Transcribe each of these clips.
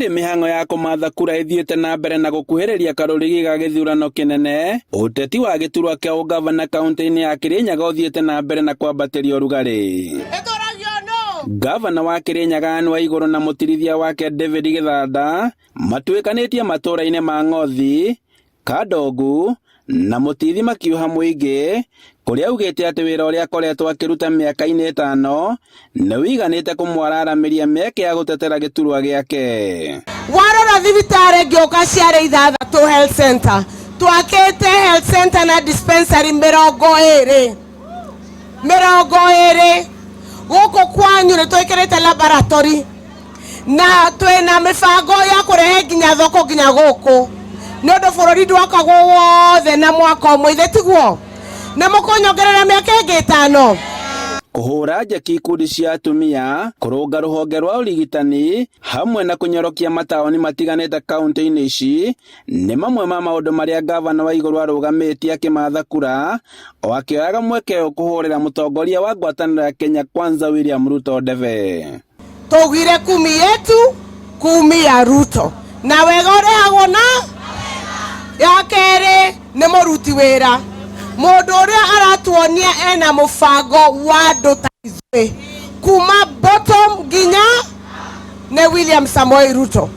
Ĩndĩ mĩhang'o ya kũmatha kura ĩthiĩte na mbere na gũkuhĩrĩria karũrigi ga gĩthurano kĩnene, ũteti wa gĩturwa kĩa ũngavana kaũntĩ-inĩ ya Kĩrĩnyaga ũthiĩte na mbere na kwambatĩria ũrugarĩ. Ngavana wa Kĩrĩnyaga Anne Waigũrũ na mũtirithia wake David Gĩthanda matuĩkanĩtie matũũra-inĩ ma Ng'othi, Kandongu na Mũtithi makiuha mũingĩ kũrĩa augĩte atĩ wĩra ũrĩa akoretwo akĩruta mĩaka-inĩ ĩtano nĩ ũiganĩte kũmwararamĩria mĩeke ya gũtetera gĩturwa gĩake. Warora thibitarĩ ngĩũka ciarĩ ithathatũ health center, twakĩte health center na dispensary 20, 20. Gũkũ kwanyu nĩ twĩkĩrĩte laboratory na twĩna mĩbango ya kũrehe nginya thoko nginya gũkũ, nĩ ũndũ bũrũri ndwakagwo wothe na mwaka ũmwe, ithe tiguo? Na mũkũnyongerera mĩaka ĩngĩ 5. Kũhũra njeki ikundi cia atumia, kũrũnga rũhonge rwa ũrigitani, hamwe na kũnyorokia mataũni matiganĩte kaunti-inĩ ici, nĩ mamwe ma maũndũ marĩa ngavana Waigũrũ arũgamĩtie akĩmatha kura, o akĩoyaga mweke ũyũ kũhũrĩra mũtongoria wa ngwatanĩro ya Kenya Kwanza William Ruto ndebe. Tugire kumi yetu kumi ya Ruto, na wega ũrehagwo na ya kerĩ nĩ mũruti wĩra, mũndũ ũrĩa aratuonia ena mũbango wa andũ ta ithuĩ kuma bottom nginya nĩ William Samoei Ruto.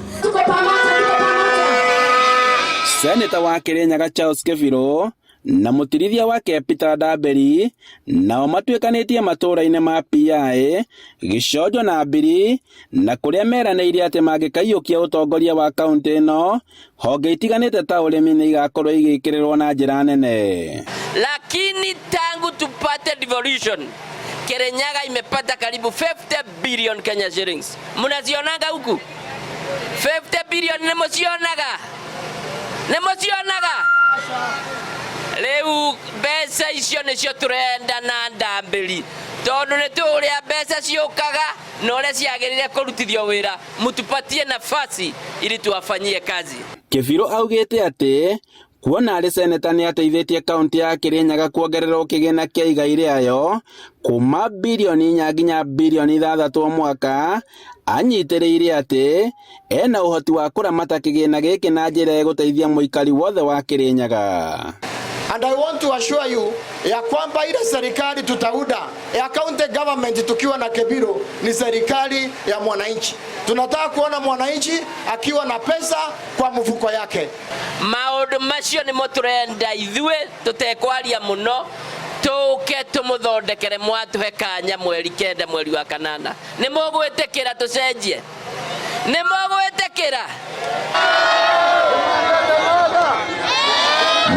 Seneta wa Kirinyaga Charles Kĩbirũ na mũtirithia wake Peter Ndamberi nao matuĩkanĩtie matũũra-inĩ ma PI, Gĩconjo na Mbiri, na kũrĩa meranĩire atĩ mangĩkaiyũkia ũtongoria wa kaũntĩ ĩno, honge itiganĩte ta ũrĩmi nĩ igakorwo igĩkĩrĩrwo na njĩra nene. Lakini tangu tupate devolution, Kirinyaga imepata karibu 50 billion Kenya shillings. Mnazionaga huku? 50 billion nĩ mũcionaga? Nĩ mũcionaga? Rĩu mbeca icio nĩcio tũrenda na ndambĩri, tondũ nĩ tũĩ ũrĩa mbeca ciũkaga na ũrĩa ciagĩrĩire kũrutithio wĩra. Mtupatie nafasi ili tuwafanyie kazi. Kĩbirũ augĩte atĩ kuona arĩ seneta nĩ ateithĩtie kaunti ya Kirinyaga kuongererwo kĩgĩna kĩa igai rĩayo kuma birioni 4 nginya birioni 6 o mwaka, anyitĩrĩire atĩ ena ũhoti wa kũramata kĩgĩna gĩkĩ na njĩra ĩgũteithia mũikari wothe wa Kirinyaga. And I want to assure you ya kwamba ile serikali tutaunda ya county government tukiwa na Kebiro ni serikali ya mwananchi. Tunataka kuona mwananchi akiwa na pesa kwa mfuko yake. Maũndũ macio nĩmo tũrenda ithuĩ, tũtekwaria mũno, tũke tũmũthondekere mwatũhe kanya mweri 9 mweri wa kanana. Nĩ mũgwĩtĩkĩra tũcenjie? Nĩ mũgwĩtĩkĩra?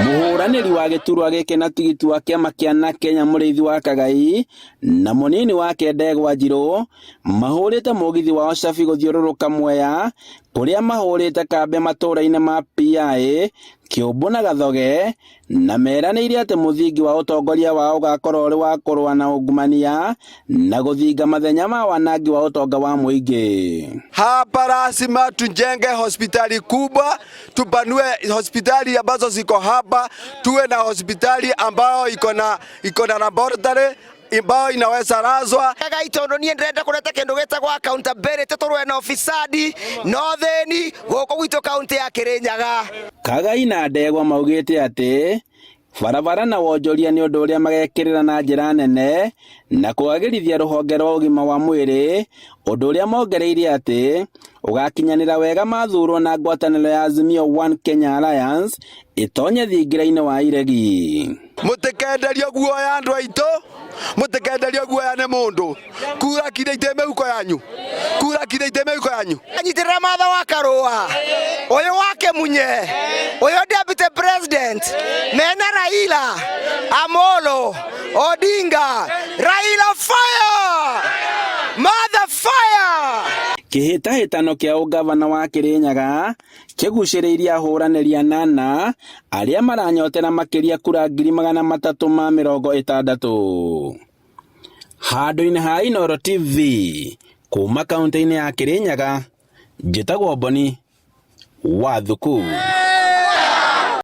Mũhũranĩri wa gĩturwa gĩkĩ na tigiti wa kĩama kĩa na Kenya Mũrĩithi wa Kagai na mũnini wake Ndegwa Njirũ mahũrĩte mũgithi wao cabi gũthiũrũrũka Mwea kũrĩa mahũrĩte kambĩ matũũra-inĩ ma PI, Kĩũmbũ na Gathoge, na meranĩire atĩ mũthingi wa ũtongoria wao ũgakorwo ũrĩ wa kũrũa na ungumania na gũthinga mathenya ma wanangi wa ũtonga wa mũingĩ. Hapa lazima tujenge hospitali kubwa, tupanue hospitali ambazo ziko hapa, tuwe na hospitali ambayo iko na laboratory ambayo inaweza lazwa. Kagai tondu nie ndĩrenda kũreta kĩndũ gĩtagwo accountability tũrũe na ufisadi na ũthĩni gũkũ gwitũ kaunti ya Kirinyaga. Kagai na Ndegwa maugĩte atĩ barabara na wonjoria nĩ ũndũ ũrĩa magekĩrĩra na njĩra nene na kwagĩrithia rũhonge rwa ũgima wa mwĩrĩ, ũndũ ũrĩa mongereire atĩ ũgakinyanĩra wega mathurwo na ngwatanĩro ya Azimio One Kenya Alliance ĩtonye thingira-inĩ wa iregi. Mũtikenderio guoya andũ aitũ, mũtikenderio guoya nĩ mũndũ. Kura kire ite mĩhuko yanyu, kura kire ite mĩhuko yanyu. Nyitĩrĩra Martha wa Karũa ũyũ wa Kĩmunye ũyũ deputy president mena Raila Amolo Odinga. Raila fire, Martha fire. Kĩhĩtahĩtano kĩa ũgavana wa Kĩrĩnyaga kĩgucĩrĩirie ahũranĩri anana arĩa maranyotera makĩria kura 360,000. Handũ-inĩ ha Inooro TV kuma kaunti-inĩ ya Kĩrĩnyaga, njĩtagwo Boni wa Thuku.